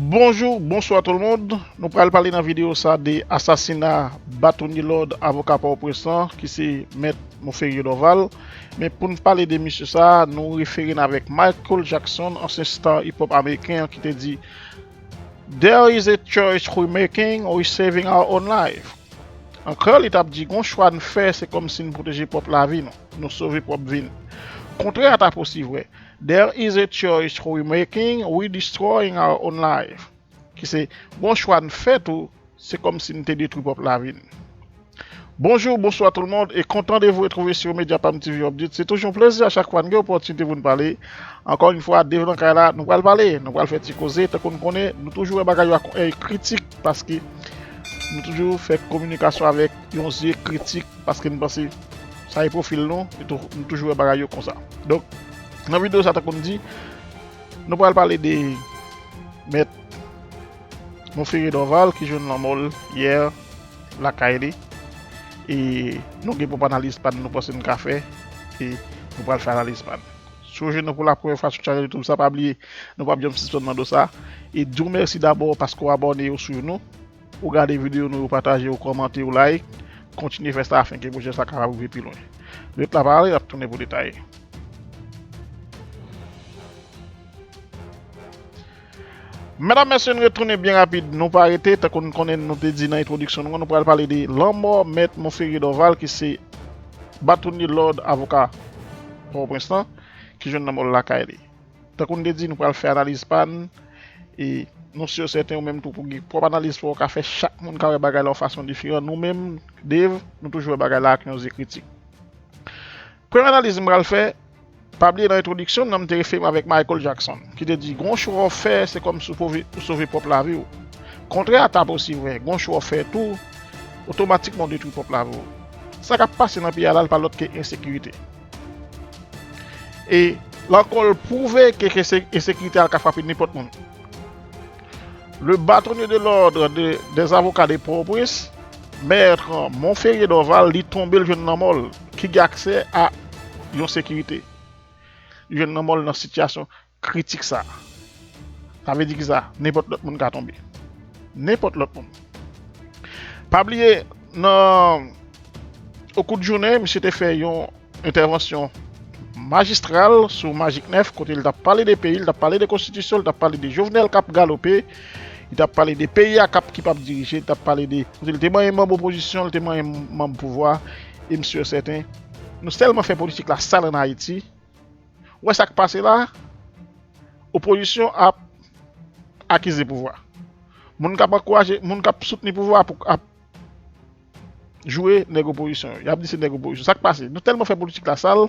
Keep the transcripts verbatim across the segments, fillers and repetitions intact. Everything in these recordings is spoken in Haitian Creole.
Bonjou, bonswa tout le monde. Nou pral pale nan videyo sa de asasina Batonye Lòd, avoka Pòtoprens lan, ki se Mèt Monferrier Dorval. Men pou n pale de misye sa, nou refere n avèk Michael Jackson, ansyen star hip-hop ameriken an, ki te di, "There is a choice we making, we saving our own life." An kreyòl, li t ap di, "Gon chwa n fè, se kòmsi n pwoteje pwòp lavi nou, nou sove pwòp vi n." Kontrè a ta posib vre. "There is a choice we making, we destroying our own life." Ki se, "Gon chwa n fè tou, se kòmsi n te detwi pwòp lavi n." Bonjou, bonswa tout le monde, e kontan de vous retrouver sur Media Pam T V Update. Se toujou yon plezi a chak fwa n gen opòtinite pou n pale. Ankò yon fwa, Dave nan kay la, nou pral pale, nou pral fè ti koze, tankou n konnen, nou toujou wè bagay yo ak yon èy kritik, paske nou toujou fè kominikasyon avèk yon zye kritik, paske n panse sa e pwofil nou, e tou, nou toujou wè bagay yo konsa. Donk, nan videyo sa, tankou n di, nou pral pale de Mèt Monferrier Dorval ki jwenn lanmò l yè lakay li. E nou gen pwòp analiz pa n nou panse n ka fè, e nou pral fè analiz pa n. Si w jwenn nou pou la premyè fwa sou chanèl YouTube sa, pa bliye, nou p ap janm sispann mande w sa. E di w mèsi dabò paske w abòne, ou swiv nou, ou gade videyo nou, ou pataje, ou kòmante, ou like. Kontinye fè sa afenke pwojè sa kapab rive pi lwen. Ret la, pa ale, n ap tounen pou detay. Medam, mesye, n retounen byen rapid. Nou pa rete, tankou n konnen nou te di nan entwodiksyon nou an, nou pral pale de lanmò Mèt Monferrier Dorval, ki se Batonye Lòd, avoka Pòtoprens lan, ki jwenn lanmò l lakay li. Tankou n te di, nou pral fè analiz pa n, e nou si e sèten, ou menm tou, pou gen pwòp analiz pa w ka fè, chak moun ka wè bagay la yon fason diferan. Nou menm, Dave, nou toujou wè bagay la ak yon zye kritik. Premye analiz m pral fè, pa bliye nan entwodiksyon m nan, m te refere m avèk Michael Jackson, ki te di, "Gon chwa w fè, se kòmsi w pove-, w sove pwòp lavi w." Kontrè a ta posib vre, gon chwa w fè tou, otomatikman w detwi pwòp lavi w. Sa k ap pase nan peyi a la, l pa lòt ke ensekirite. E la ankò, l pwouve ke, ke se, ensekirite a ka frape nenpòt moun. Le bâtonnier de l'ordre de, des avocats de Port-au-Prince, Mèt Monferrier Dorval, li tonbe, l jwenn lanmò l, ki gen aksè a yon sekirite. Li jwenn lanmò l nan sitiyasyon kritik sa. Sa vle di ki sa? Nenpòt lòt moun ka tonbe. Nenpòt lòt moun. Pa bliye, nan, au cours de jounen, misye te fè yon entèvansyon majistral sou Magic nèf, kote l t ap pale de peyi, l t ap pale de konstitisyon, l t ap pale de Jovenel k ap galope, li t ap pale de peyi a k ap, ki p ap dirije, li t ap pale de, kote l te manyen manm opozisyon, l te manyen manm pouvwa, e m si e sèten, nou tèlman fè politik la sal ann Ayiti, ou wè sa k pase la, opozisyon ap akize pouvwa. Moun k ap ankouraje, moun k ap soutni pouvwa pou, ap joure nèg opozisyon yo. Y ap di se nèg opozisyon. Sa k pase? Nou tèlman fè politik la sal,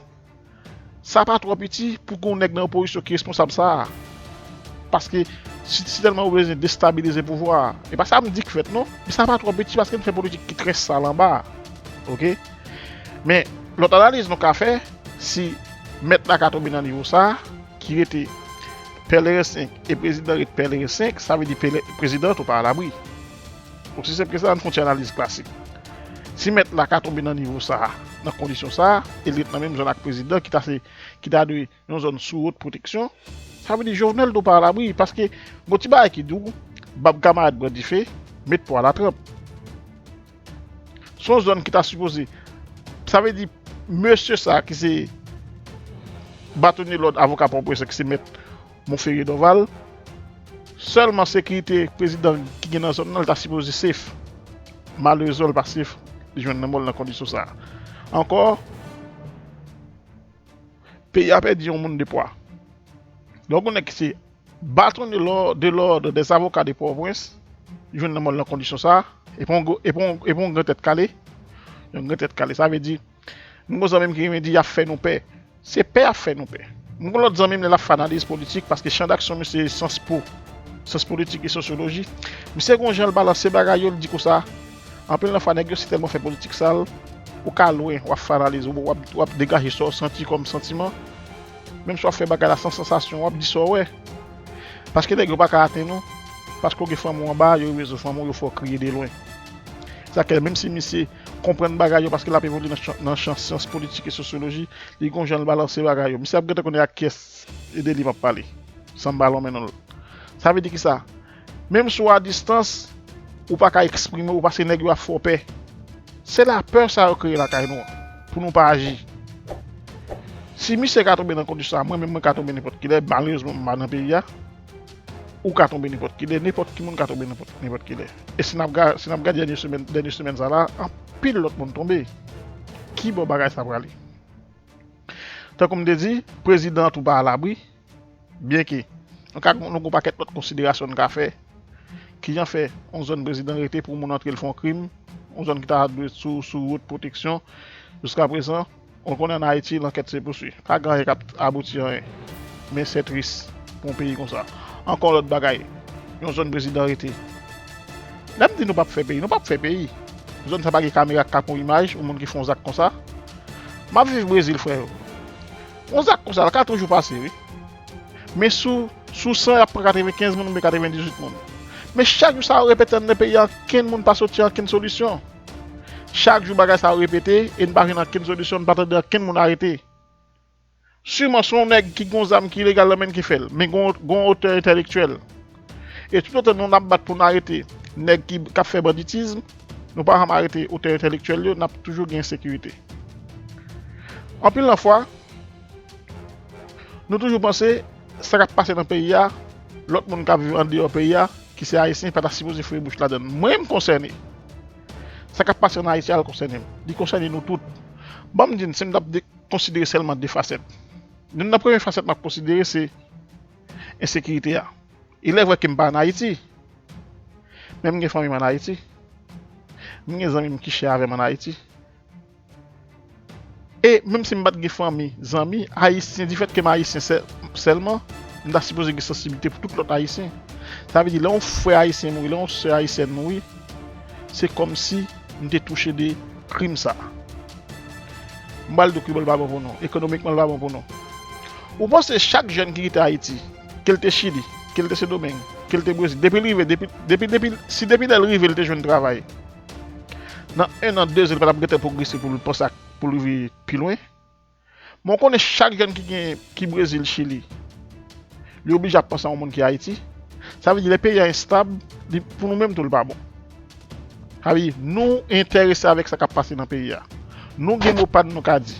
sa pa twò piti pou gen yon nèg nan opozisyon ki responsab sa a. Paske si, si tèlman ou bezwen destabilize pouvwa a. E pa sa m di k fèt non, men sa pa twò piti paske n fè politik ki trè sal anba a. Oke? Men, lòt analiz nou ka fè, si mèt la ka tonbe nan nivo sa a, ki rete Pèleren senk e prezidan ret Pèleren senk, sa vle di pele-, prezidan tou pa alabri. Osi senp ke sa, n fè yon ti analiz klasik. Si mèt la ka tonbe nan nivo sa a, nan kondisyon sa a, e l ret nan menm zòn ak prezidan, ki ta se, ki ta dwe yon zòn sou wot pwoteksyon, sa vle di Jovenel tou pa alabri, paske gon ti bagay ki di w, bab kamarad pran dife, met pwa latranp. Se yon zòn ki ta sipoze, sa vle di, mesye sa ki se batonye lòd avoka Pòtoprens ki se mèt Monferrier Dorval, sèlman sekirite prezidan ki gen nan zòn nan, li ta sipoze safe. Malerezman, li pa safe, li jwenn lanmò l nan kondisyon sa a. Ankò, peyi a pèdi yon moun de pwa. Donk, yon nèg ki se batonye lò-, de lòd des avocats de Pòtoprens, jwenn lanmò l nan kondisyon sa a, e pa yon gwo, e pa yon, e pa yon gran tèt kale, yon gran tèt kale. Sa vle di, nou gon zanmi m ki renmen di, y ap fè nou pè. Se pè y ap fè nou pè. M gon lòt zanmi m, lè l ap fè analiz politik, paske chan daksyon misye se syans po, syans politik e sosyoloji. Misye gon jan l balanse bagay yo, l di konsa, anpil nan fwa nèg yo se tèlman fè politik sal, ou ka lwen, w ap fè analiz, w ap, w ap degaje sa w santi kòm santiman. Menm si w ap fè bagay la san sansasyon, w ap di sa w wè. Paske nèg yo pa ka atenn ou, paske w gen fanmi w anba, yo rive sou fanmi w, yo fè w kriye de lwen. Sa ke menm si misye konprann bagay yo, paske l ap evolye nan chan, nan chan syans politik e sosyoloji, li gon jan l balanse bagay yo. Misye ap gentan konnen ak kiyès de li m ap pale, san m pa lonmen non l. Sa vle di ki sa? Menm si w a distans, ou pa ka eksprime w paske nèg yo ap fè w pè. Se lapè sa yo kreye lakay nou an, pou nou pa aji. Si misye ka tonbe nan kondisyon sa, mwen menm mwen ka tonbe nenpòt kilè, malerezman m pa nan peyi a, ou ka tonbe nenpòt kilè, nenpòt ki moun ka tonbe nenpòt nenpòt kilè. E si n ap ga- si n ap gade dènye semèn, dènye semèn sa la, anpil lòt moun tonbe. Ki bò bagay sa prale? Tankou m te di, prezidan an tou pa alabri, byenke nou ka nou gon pakèt lòt konsiderasyon n ka fè. Kijan fè yon zòn prezidan rete pou moun antre l fè yon krim, yon zòn ki ta dwe sou sou wot pwoteksyon? Jiskaprezan, ou konnen ann Ayiti, lankèt se pouswi. Pa gen anyen k ap abouti anyen. Men se tris pou yon peyi konsa. Ankò lòt bagay, yon zòn prezidan rete. Lè m di nou p ap fè peyi, nou p ap fè peyi. Zòn sa pa gen kamera k ka pran imaj yon moun ki fè yon zak konsa. M ap viv Brezil, frè yo. Yon zak konsa, l ka toujou pase, wi. Men sou sou san, y ap pran katrevenkenz moun oubyen katrevendizuit moun. Men chak jou sa yo repete anndan peyi a, ankenn moun pa soti ankenn solisyon. Chak jou bagay sa yo repete e n pa jwenn ankenn solisyon, n pa tande ankenn moun arete. Siman se yon nèg ki gen yon zam ki ilegal nan men l ki fè l, men gen yon otè entèlektyèl. E toutotan nou n ap bat pou n arete nèg ki k ap fè banditizm, nou pa janm arete otè entèlektyèl yo, n ap toujou gen ensekirite. Anpil nan fwa, nou toujou panse sa k ap pase nan peyi a, lòt moun k ap viv andeyò peyi a, ki se Ayisyen, pa ta sipoze foure bouch ladann. Mwen menm m konsène. Sa k ap pase ann Ayiti a, l konsène m. Li konsène nou tout. Ban m di n, si m t ap de- konsidere sèlman de fasèt. Youn nan premye fasèt m ap konsidere se ensekirite a. Il est vrai ke m pa ann Ayiti, men m gen fanmi m ann Ayiti. M gen zanmi m ki chè avè m ann Ayiti. E menm si m pa t gen fanmi, zanmi, ayisyen, difèt ke m ayisyen sèlman, m ta sipoze gen sansiblite pou tout lòt ayisyen. Sa vle di, lè yon frè ayisyen mouri, lè yon sè ayisyèn mouri, se kòmsi m te touche de krim sa. M pral di w ki bò l pa bon pou nou, ekonomikman l pa bon pou nou. Ou panse chak jèn ki kite Ayiti, ke l te Chili, ke l te Sendomeng, ke l te Brezil, depi l rive, depi, depi, depi, si depi lè l rive l te jwenn travay, nan en an, de zan, l pa t ap gentan pwogrese pou l panse ak, pou l rive pi lwen? Men w konnen chak jèn ki gen, ki Brezil, Chili, li oblije ap panse a yon moun ki Ayiti. Sa vle di lè peyi a enstab, li, pou nou menm tou l pa bon. Sa vle di nou enterese avèk sa k ap pase nan peyi a. Nou gen mo pa n nou ka di.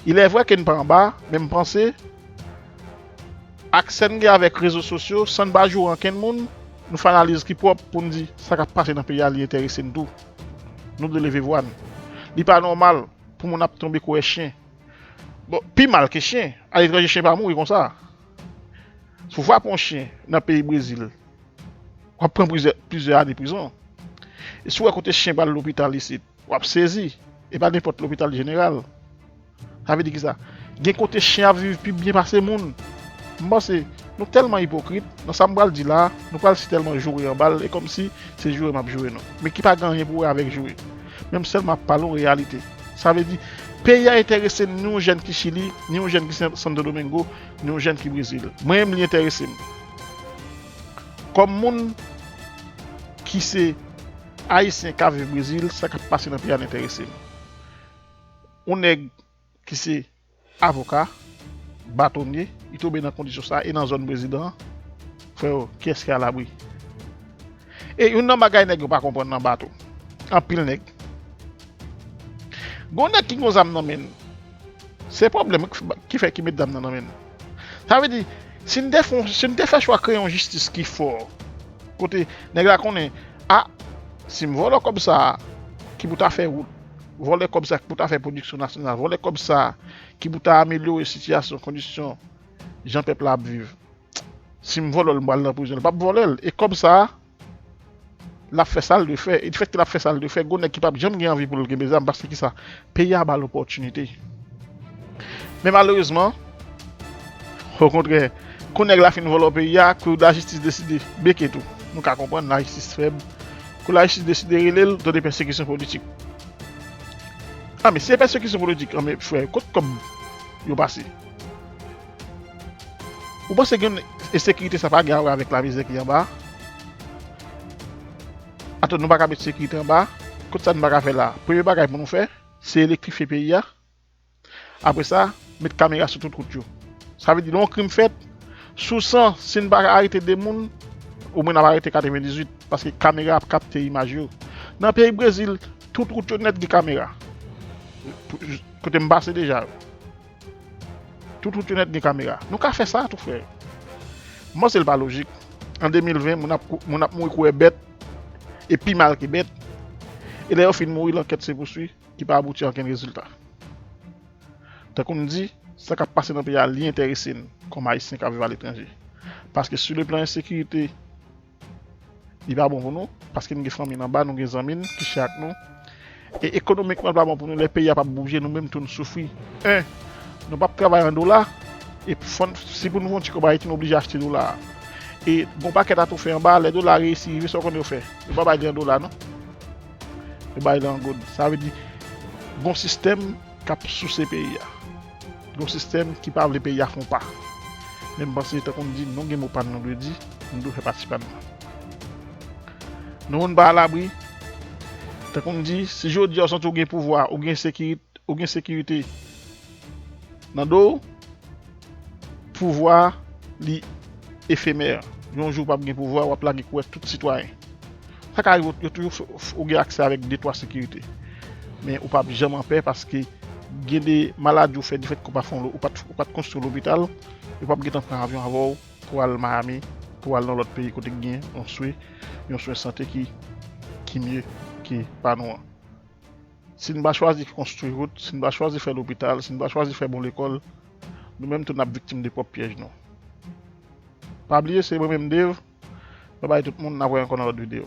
Il est vrai ke n pa anba, men m panse ak sè n gen avèk rezo sosyo, san n pa joure ankenn moun, nou fè analiz ki pwòp pou n di sa k ap pase nan peyi a, li enterese n tou. Nou dwe leve vwa n. Li pa nòmal pou moun ap tonbe kou wè chen. Bon, pi mal ke chen, aletranje chen pa mouri konsa. Si w frape yon chen nan peyi Brezil, w ap pran plizyè, plizyè ane prizon. E si w wè kote chen pral lopital isit, w ap sezi. E pa nenpòt lopital jeneral. Sa vle di kisa? Gen kote chen ap viv pi byen pase moun. M panse nou tèlman ipokrit, nan sa m pral di la a, nou pral si tèlman joure anba l, e kòmsi se joure m ap joure nou. Men ki pa gen anyen pou wè avèk joure. Men m sèlman ap pale w reyalite. Sa vle di, peyi a enterese n, ni yon jèn ki Chili, ni yon jèn ki Sen- Santo Domingo, ni yon jèn ki Brezil. Mwen menm, li enterese m. Kòm moun ki se ayisyen k ap viv Brezil, sa k ap pase nan peyi a enterese m. Yon nèg ki se avoka, batonye, li tonbe nan kondisyon sa e nan zòn prezidan an, frè yo, kiyès ki alabri? E youn nan bagay nèg yo pa konprann nan bato, anpil nèg, gon nèg ki gon zam nan men l, se pwoblèm ki fè ki met zam nan nan men l. Sa vle di, si n te fè, si n te fè chwa kreye yon jistis ki fò, kote nèg la konnen, a, si m vòlò kòb sa a, ki pou ta fè wout, vòlè kòb sa ki pou ta fè pwodiksyon nasyonal, vòlè kòb sa ki pou ta amelyore sitiyasyon, kondisyon, jan pèp la ap viv. Si m vòlò l, m pral nan prizon. L p ap vòlè l. E kòb sa a, l ap fè sa l dwe fè. E difèt ke l ap fè sa l dwe fè, gon nèg ki p ap janm gen anvi pou l genbe zam, paske kisa? Peyi a ba l opòtinite. Men malerezman, okontrè, kou nèg la fin vòlò peyi a, kou lajistis deside beke tou. Nou ka konprann lajistis fèb. Kou lajistis deside rele l, tande pèsekisyon politik. A, men si se pèsekisyon politik, a, men frè, kot kòb yo pase? Ou panse gen ensekirite sa pa gen a wè avèk lamizè ki anba? Atò, nou pa ka met sekirite anba? Kot sa nou pa ka fè la? Premye bagay pou nou fè, se elektrifye peyi a. Apre sa, met kamera sou tout wout yo. Sa vle di, lè yon krim fèt, sou san, si n pa arete de moun, omwen n ap arete katrevendizuit, paske kamera ap kapte imaj yo. Nan peyi Brezil, tout wout yo nèt gen kamera. Pou- kote m pase deja yo. Tout wout yo nèt gen kamera. Nou ka fè sa tou, frè. M panse l pa lojik. An de mil ven, moun ap, kou- moun ap mouri kouri bèt, e pi mal ke bèt. E lè yo fin mouri, lankèt se pouswi, ki pa abouti a okenn rezilta. Tankou m di, sa k ap pase nan peyi a, li enterese n, kòm Ayisyen k ap viv aletranje. Paske sou le plan ensekirite, li pa bon pou nou, paske n gen fanmi n anba, nou gen zanmi n ki chè ak nou. E ekonomikman, li pa bon pou nou, lè peyi a p ap bouje, nou menm tou n soufri. En, nou p ap travay an dola, e fò n- si pou nou fè yon ti kòb Ayiti, nou oblije achte dola a. E gon pakèt atoufe anba, lè dola reyisi rive, sa w konnen yo fè? Yo pa bay li an dola, non. Yo bay li an goud. Sa vle di, gon sistèm k ap souse peyi a. Gon sistèm ki pa vle peyi a fè yon pa. Men m panse, tankou m di, nou gen mo pa n nou dwe di, nou dwe fè pati pa n nan. Nou moun pa alabri. Tankou m di, si jodi a w santi w gen pouvwa, ou gen sekirite, ou gen sekirite nan do w, pouvwa li efemè. Yon jou w p ap gen pouvwa, w ap lage kouwè tout sitwayen. Sa ka rive, yo toujou f- f- ou gen aksè avèk de twa sekirite. Men ou p ap janm anpè paske gen de maladi ou fè difèt ke w pa fè yon lo- ou pa t- ou pa t konstwi lopital, yo p ap gentan pran avyon avè w pou al Miami, pou al nan lòt peyi kote k gen yon swen, yon swen sante ki ki mye ke pa nou an. Si n pa chwazi konstwi wout, si n pa chwazi fè lopital, si n pa chwazi fè bon lekòl, nou menm tou n ap viktim de pwòp pyèj nou. Pa bliye, se mwen menm Dave. Babay tout moun, n ap wè ankò nan lòt videyo.